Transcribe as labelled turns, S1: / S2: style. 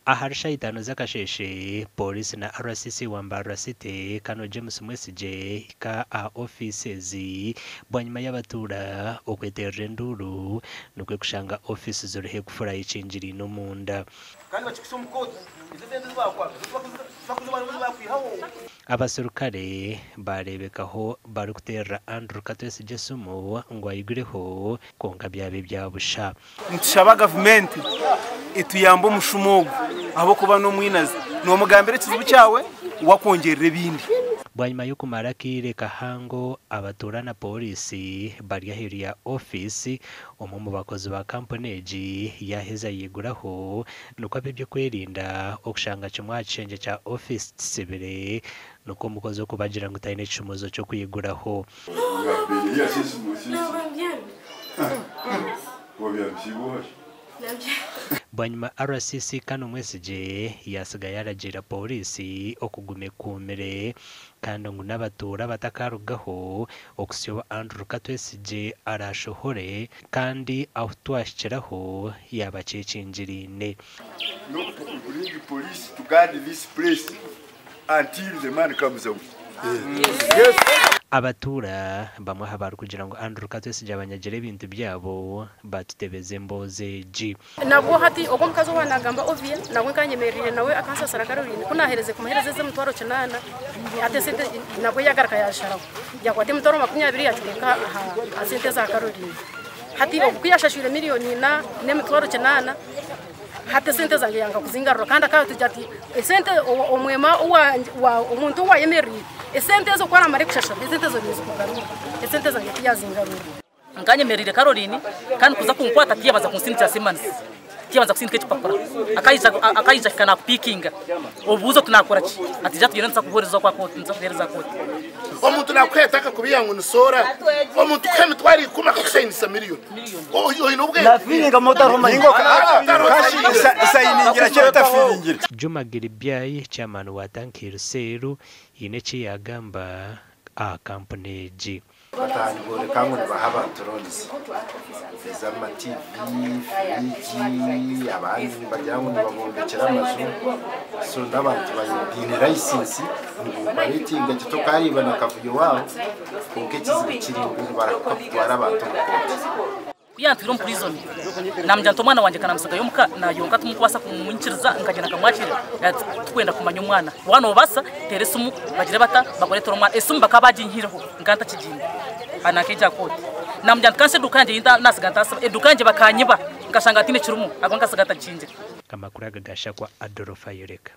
S1: Ahari shaaha itaano z'akasheeshe, Pooriisi na RCC wa Mbarara City, Colonel James Mwesigye hika aha ofiisi ezi bwanyima y'abatuura okweteerera enduuru nikwo kushanga ofiisi ziriho ekufura ekingiriine omunda. Abaserukare baareebekaho barikuteerera Andrew Katwesigye esimu ngu ayigureho kwonka byaba ebya busha.
S2: Nitushaba gavumenti etuyambe omushuma ogu ahabw'okuba n'omwinazi. Noomugambira ekizibu kyawe, we akwongyerera ebindi.
S1: Bwanyima y'okumara akaire kahango abatuura na pooriisi bari aheeru ya ofiisi, omwe omu bakozi ba kampuni egi yaaheza yaiguraho nikwo ab'eby'okwerinda okushanga kimwe aha kishengye kya ofiisi kisibire nikwo omukozi okubagira ngu taine kishumuuzo ky'okwiguraho. Bwanyima RCC Kano Mwesigye yaatsiga yaaragiira Pooriisi okuguma ekuumire kandi ngu n'abatuura batakarugaho okuhitsya obu Andrew Katwesigye araashohore kandi ahu twahikiraho yaaba akyekingiriine. Abatuura bamwe aha barikugira ngu Andrew Katwesigye abanyagira ebintu byabo batutebeza emboozi egi.
S3: Nabwo hati ogwo omukazi owa nagamba Ovia nabwo nkanyemererire nawe akansasira Caroline ku nahereze kumuhereza ezi emitwaro kinana hati esente nabwo yagaruka yasharaho yakwata emitwaro 20 yagiteeka aha sente eza Caroline hati ogu kuyashashwire miriyoni ina n'emitwaro kinana Hati esente zangye yanga kuzingarura kandi akatugira ati esente omwema omuntu owayemereriire esente ezo ku aramare kushashura esente ezo nizikugarura esente zangye tiyazingarura.
S4: Nkanyemereriire Caroline kandi kuza kunkwata tiyabanza kunsindikira semanisi tiyabanza kusindika ekipapura akaija ahika nakupikinga obuuza oti nakora ki ati ija tugyende nituza kubuuriza okwa kooti nituza kuheereza kooti.
S5: Omuntu nakuha akakubiha ngu ni soora, omuntu kuha emitwaro ikumi akakushayinisa miriyoni. Oine obwengye?
S1: Juma Giribyai, Chairman wa Tank Hill haine eki yaagamba aha kampuni egi.
S6: Bataaha nibooreka ngu nibaha abantu loans ez'ama TV, fridge, abandi nibagira ngu nibabombekyera amaju so n'abantu baine license niboparetinga gye tokareeba na kavuyo waabo kwonka ekizibu kiri ngu nibarahuka kutwara abantu omu kooti.
S4: Ku yantwire omu prison namugira nti omwana wangye kanamusigayo omuka nayonka timukubaasa kumwikiriza nkagyenda nkamwakira ati tikwenda kumanya omwana waaba nobaasa teera esimu bagire bata bakureetere omwana esimu bakaba baginyihireho nkaba ntakigiine nankeija aha kooti namugira nti kansi eduuka yangye ei nasiga ntasiba eduuka yangye bakanyiba nkashanga hataine kirimu ahabw'okuba nkasiga ntagikingire.
S1: Amakuru aga gashakwa Adolf Ayoreka.